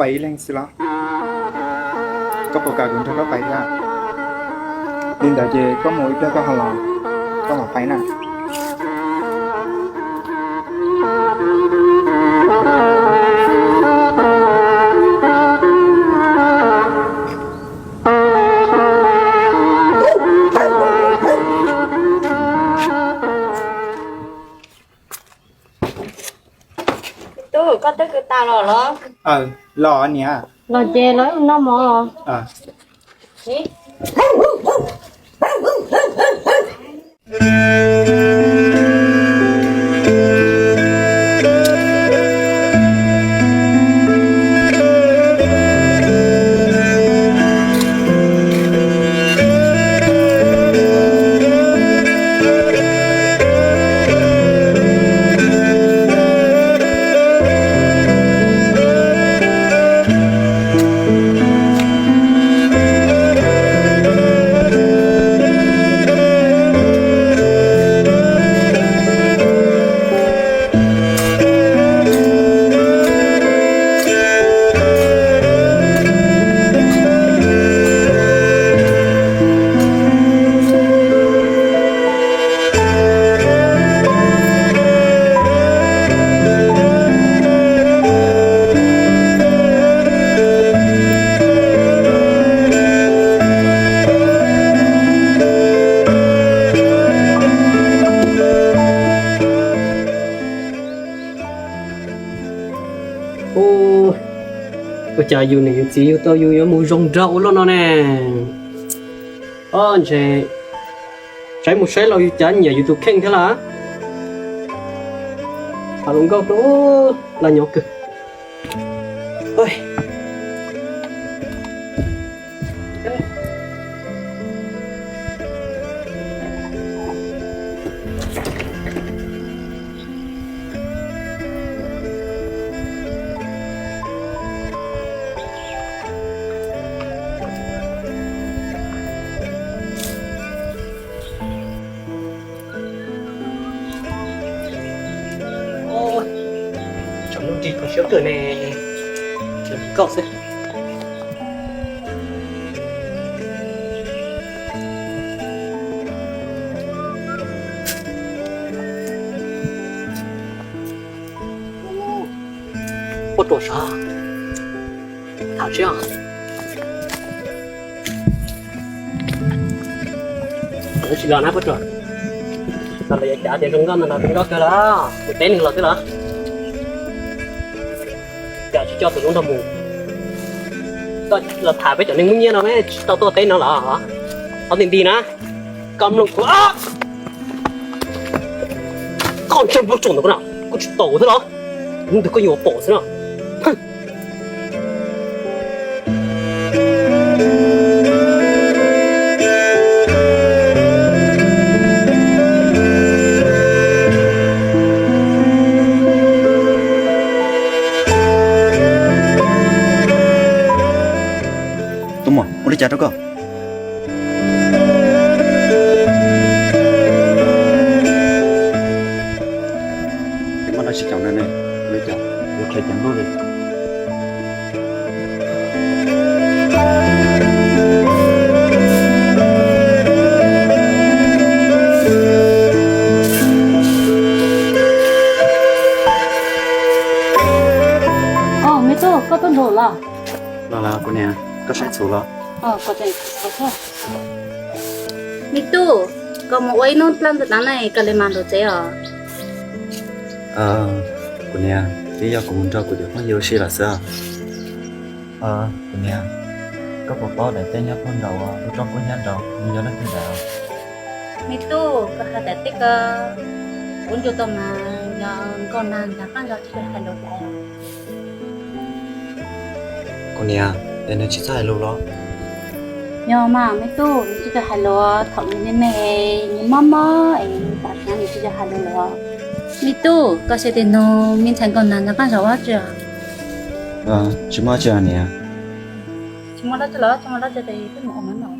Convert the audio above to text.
pais ib leeg xwb los? Koj puas kam kuv nrog koj pais thiab? Li ntawd ces koj mus ib pliag koj ho los, koj mam pais na. Tub, koj twb kwv tas los los? Los niam. Los ces los wb noj mov. Ua cas yus niam yus txiv yug tau yus yuav mus zoo nraug ua luaj no ne? Ob, ntshe saib mus saib los yus cas nyiam yus tus kheej thiab las. Has lus nkauj rau laj nyob kawg. Tsam no nrig kho siab kawg ne, nkauj xwb. Poj ruam sav, tham siab. Lawv tsis los na poj ruam. Los lawv yuav cav tias zoo nkauj no los zoo nkauj kawg los kuv teb nws los xwb los. Cas tsis coj tus hlub nrog mus? Koj los tham peb cov neeg muaj nyiaj no tsis tau tuaj teb no los? Qhov nti nti na, koj mloog kuv, koj ntsej muag ruam ntawm koj no kuj tsis tau thiab los? Hnub twg koj yuav pom xwb no. Tub muam, ua li cas rau koj? Ces muaj dab tsi caum no ne? Ua li cas yuav qhia ceev luaj li? Os, me tub, koj tuaj nraum los? Los los kuv niam, koj saib txhuv los? Me tub, koj mus ua ib hnub dlawb ntawm no ne koj li mas nraum tsev os. Kuv niam, twb yog kuv mus nrog kuv cov phooj ywg ua si lawm xwb. Kuv niam, koj puas paub daim teb nyob puag nraum lub roob kub hnyiab nraud nws yog leej twg ntawd? Me tub, koj hais daim teb ko kuv ncu tau mas yog nkauj nag nrog qab nrog tsis hais lus lawm. Kuv niam, es nws tsis txawj hais lus los? Yog mas me tub, nws tsis txawj hais lus, thaum nws me me, nws mob mob es tam sim no nws tsis txawj hais lus lawm. Me tub, koj xav tias nws me ntxhais nkauj nag nrog qab zaum ua dab tsi? Tsis muaj dab tsi niam. Tsis muaj dab tsi los tsis muaj dab tsi ces peb mus ua mov noj.